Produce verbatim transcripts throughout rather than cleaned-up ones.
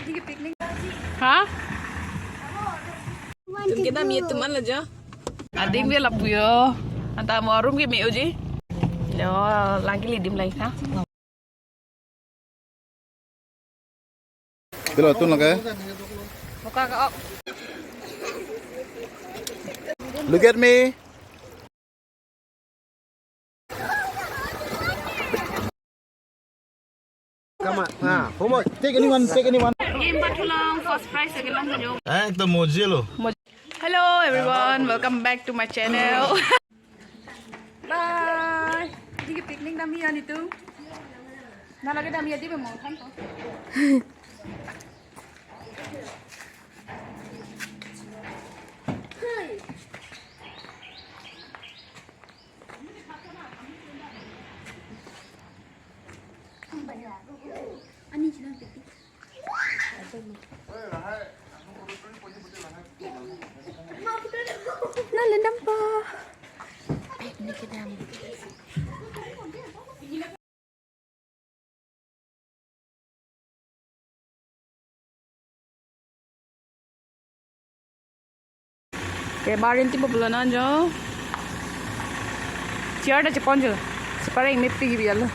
Ha? Tum kedam ye tum an lo jo. Ading be lapu jo. Anta mo room ke me-o ji. Jo, lang ke le adim lang ha. Pilo tun lake? Buka ka ok. Look at me. Come on. Ah, homework. Take anyone, take anyone. Game pathu long, first prize ke long jo. Eh, to moji lo. Hello everyone, welcome back to my channel. Bye. Ini ke picnic dam ya nitu. Na lagi dam ya di memang kan to. Na lendam pa. Picnic kedam. Kebarin ti popular na jo. Chair ta chepon jo. Separeng mepi gibi alo.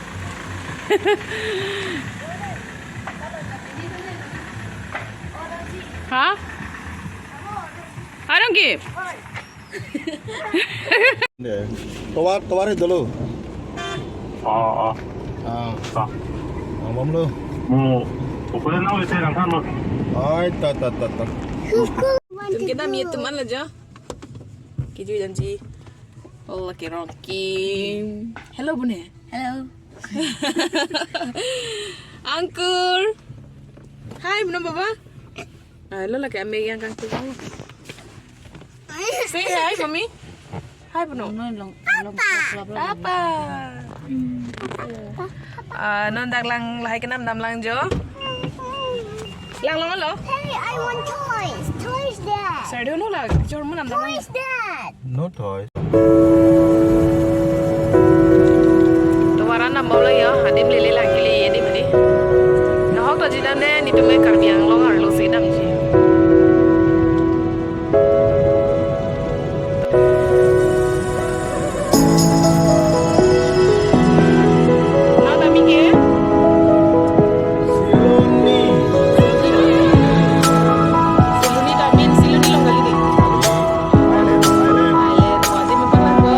Ha? Arong ke? Tovar, tovar he dolo. Oh, oh. Ah. Ah. Ang bom lo. Mo, okole na ule terang kan lo. Ai, ta, ta, ta, ta. Tum kedam ye tum an lo jo. Kiju janji. Allah ke rongkim. Hello, bune. Hello. Angkur. Hi, bune baba. Ah, lo lake ame yang kang tu. Say hi, mommy. Hi, bune. Long, long, long, long, long. Papa. Ah, non dak lang lahai kenam dam lang jo. Lang long lo. Hey, I want toys. Toys, Dad. Sorry, no la. Jor mo nam dam lang. Toys, Dad. No toys. Tovar an dam bom lo jo, adim lele lang ke le adim di. Nahok to jidam de, nitum ke Karbi Anglong arlo si damji. Nang dam ke? Siloni. Siloni dam in, Siloni long kali di. Island, island. Island, wajib memperlaku.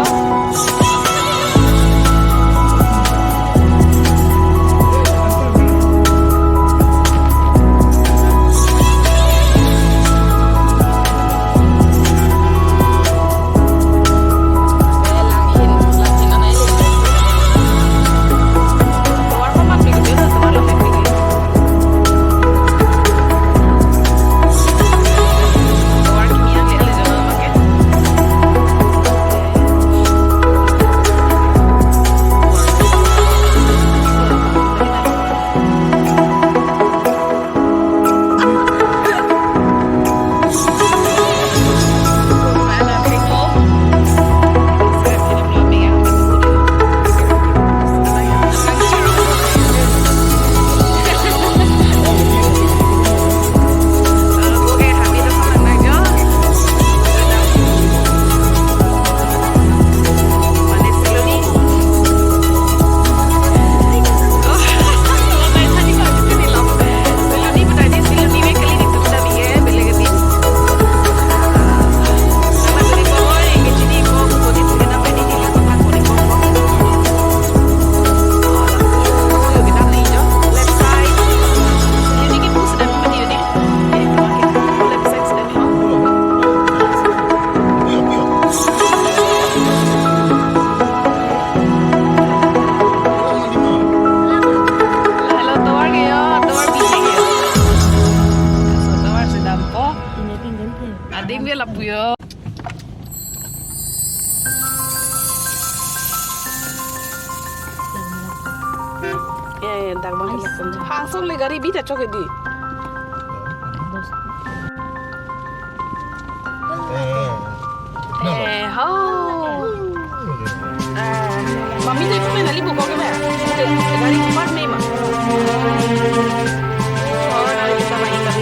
Hello, tovar ke jo, tovar bisi ke jo. So, tovar si dampo. Adim ke lapu jo. Ya, ya, dak bang. Hang song le gari bi ta chok di. Eh, eh, ho. Eh, mami tu ipu main nali buka ke ba? Gari part me ma. Oh, nali kita main.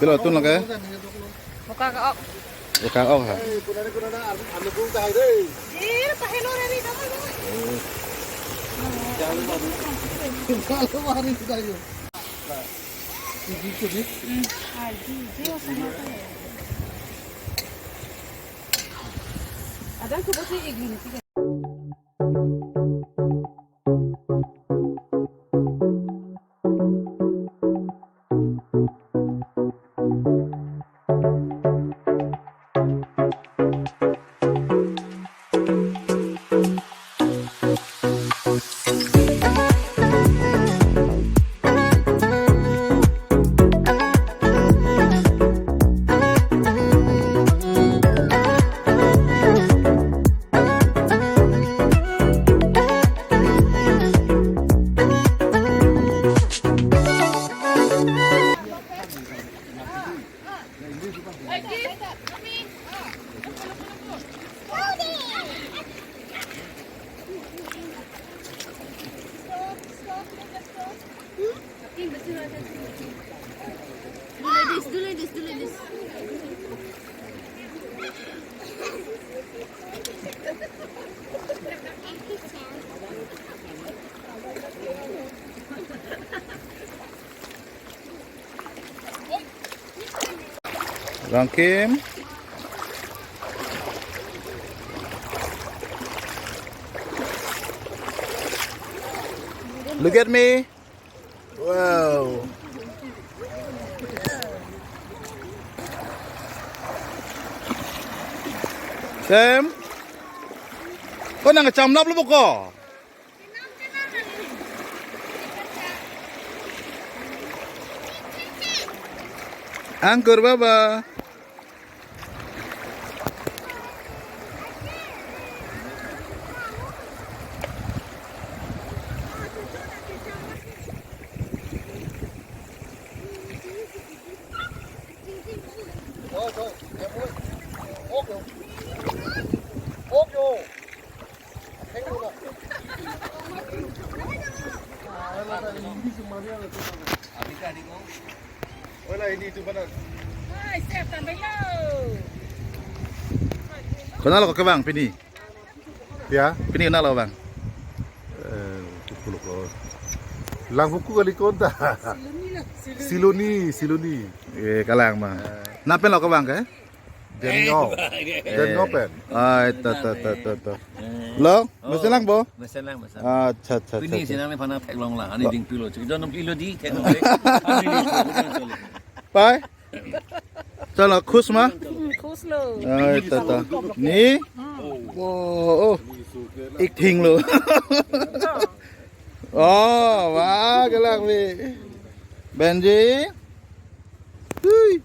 Lo, tun lake? Boka ka-ok. Boka ka-ok ha? Eh, tahe lo, re, re, kamu, kamu. Hmm, ah, ji, ji, oh, sama, sama. Ada tu bos ni ek minit. Do like this, do like this, do like this. Rangkim. Look at me. Wow. Sam. Ko nangchamlap lo bo ko? Angkur baba. Konat lo kevang pini? Ya, pini konat lo vang? Eh, kuku lo ko. Lang kuku kali konta. Siloni, Siloni. Eh, kalang ma. Eh. Nat pen lo kevang ke? Deng Ngo. Deng Ngo pen. Ai, to, to, to, to, to. Lo, oh, mesen lang bo? Mesen lang, mesen lang. Accha, accha, accha, pini accha. Sinang ni phana theklong lang. Ani lo. Ding pilo. Chik jon pilo di, theklong le. Ani di, chole. Pai? Chalo, khush ma? Hmm, khush lo. Ai, to, to. Ni? Hmm. Oh, oh. Ik thing lo. Oh, wah, kelak ni. Benji. Hui.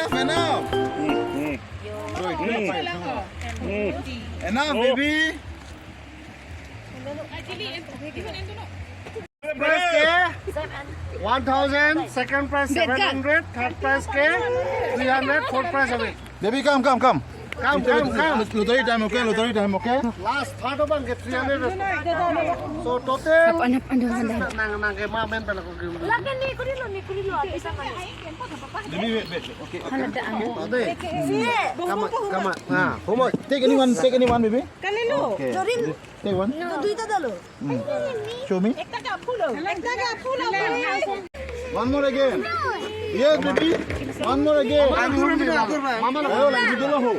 Enough. Enough, baby. First ke one thousand, second prize seven hundred, third prize ke three hundred, fourth prize abhi. Baby, come, come, come. Come, come, come. Lottery time, okay? Lottery time, okay? Last third abang ke three hundred. So total. Apa anak anda anda? Nang nang ke ma men pala ko ke. Lagi ni kurilo ni kurilo abis sama. Baby, wait, wait. Okay, okay. Hala da ang. Ade. Come on, come on. Ah, how much? Take anyone, take anyone, baby. Kalilo. Okay. Jorin. Take one. Duita dalo. Hmm. Show me. Ekta ke aphulo. Ekta ke aphulo. One more again. Yes, baby. One more again. Angkur, angkur, angkur, bang. Mama, oh, lagi dulu ho.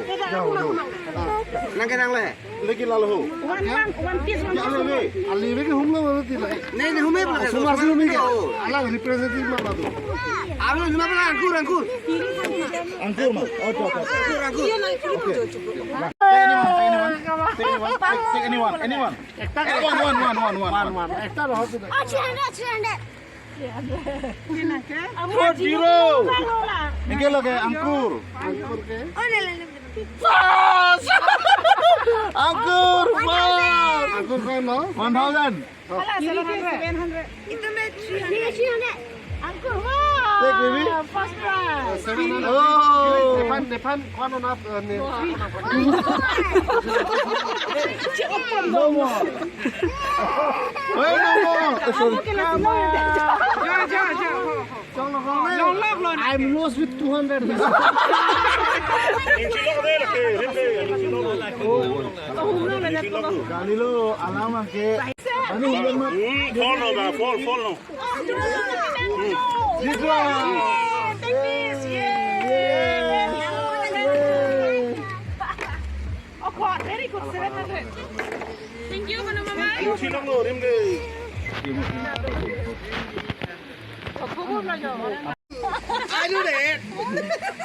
Nang ke nang le. Lagi lalu ho. One, one, one piece, one piece. Kya le? Ali ke humlo baru tila. Nahi, nahi, humlo. Sumar si humlo. Alang representative ma baru. Aru humlo, angkur, angkur. Angkur ma. Oh, okay, okay. Angkur, angkur. Okay. Take anyone, take anyone. Take anyone, take, take anyone, anyone. Ekta ke one, one, one, one, one, one. One, one. Ekta roho tu. Oh, three hundred, three hundred. Four zero. Inke lage angkur. Angkur ke? Oh, le, le, le. Pass! Angkur, pass! Angkur ke no? One thousand. Hala, seven hundred. Itu me three hundred. Three hundred. Angkur, wow! Take, baby. First prize. Seven hundred. Oh. Depan, depan, kuan onat, eh, ni. No more. Wait, no more. Eh, sorry. Ja, ja, ja. I'm lost with two hundred. Kalilo, alam ke. Anu, Hmm, fall no, ba, fall, fall no. This one. Yay. Oh, God, very good, seven hundred. Thank you, Manu Mama. Ring chilong lo, ring de.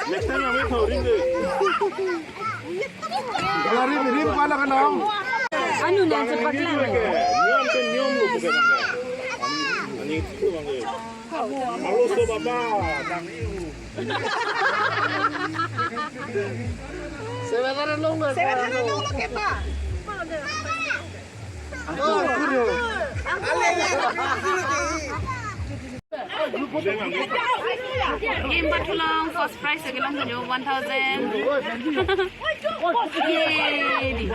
Next time, ami thau ring de. Wala rim, rim pala kanong. Anu na je paklang. Niam pen niam lo bukan bang. Ani itu bang. Halo so baba, bang. Sebenarnya long na. Sebenarnya long na kepa. Game pathu long, first prize lagi long jo one thousand. Yay.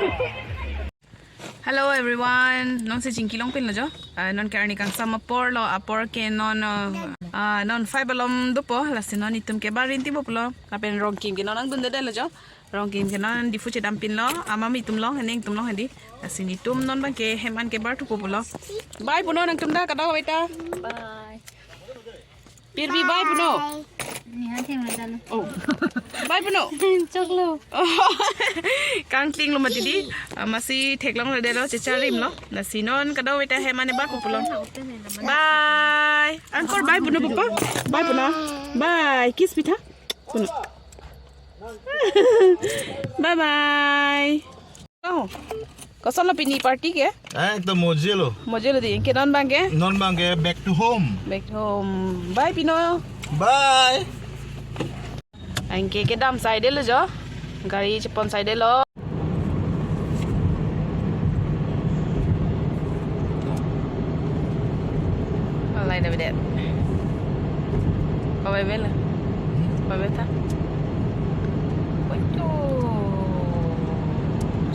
Hello everyone, non si chingki longpin lo jo. Ah, non ke arni kangsam apor lo, apor ke non, ah, ah, non five alom dopo, lasi non itum ke bar rinti bo pulo. Lapen Rongkim ke non nangdunde lo jo. Rongkim ke non Diphu chedampin lo, amam itum long, neng itum long hadi. Lasi netum non bang ke hem an ke bar thupo pulo. Bye puno nangtum ta, kadokave ta. Bye. Pirbi bye puno. Nihan thema dalo. Oh. Bye puno. Choklo. Oh. Kangkling lo mati di. Ah, masi theklong lo delo, checharim lo. Lasi non kadokave ta hem an ke bar thupo pulo. Bye. Angkur bye puno papa. Bye puno. Bye. Kiss pitha. Puno. Bye bye. Oh. Koson lo pini party ke? Eh, to moje lo. Moje lo di. Ke non bang ke? Non bang ke back to home. Back to home. Bye pino. Bye. Anke kedam saide lo jo. Gari chepon saide lo. Alai da bidet. Kawai bela.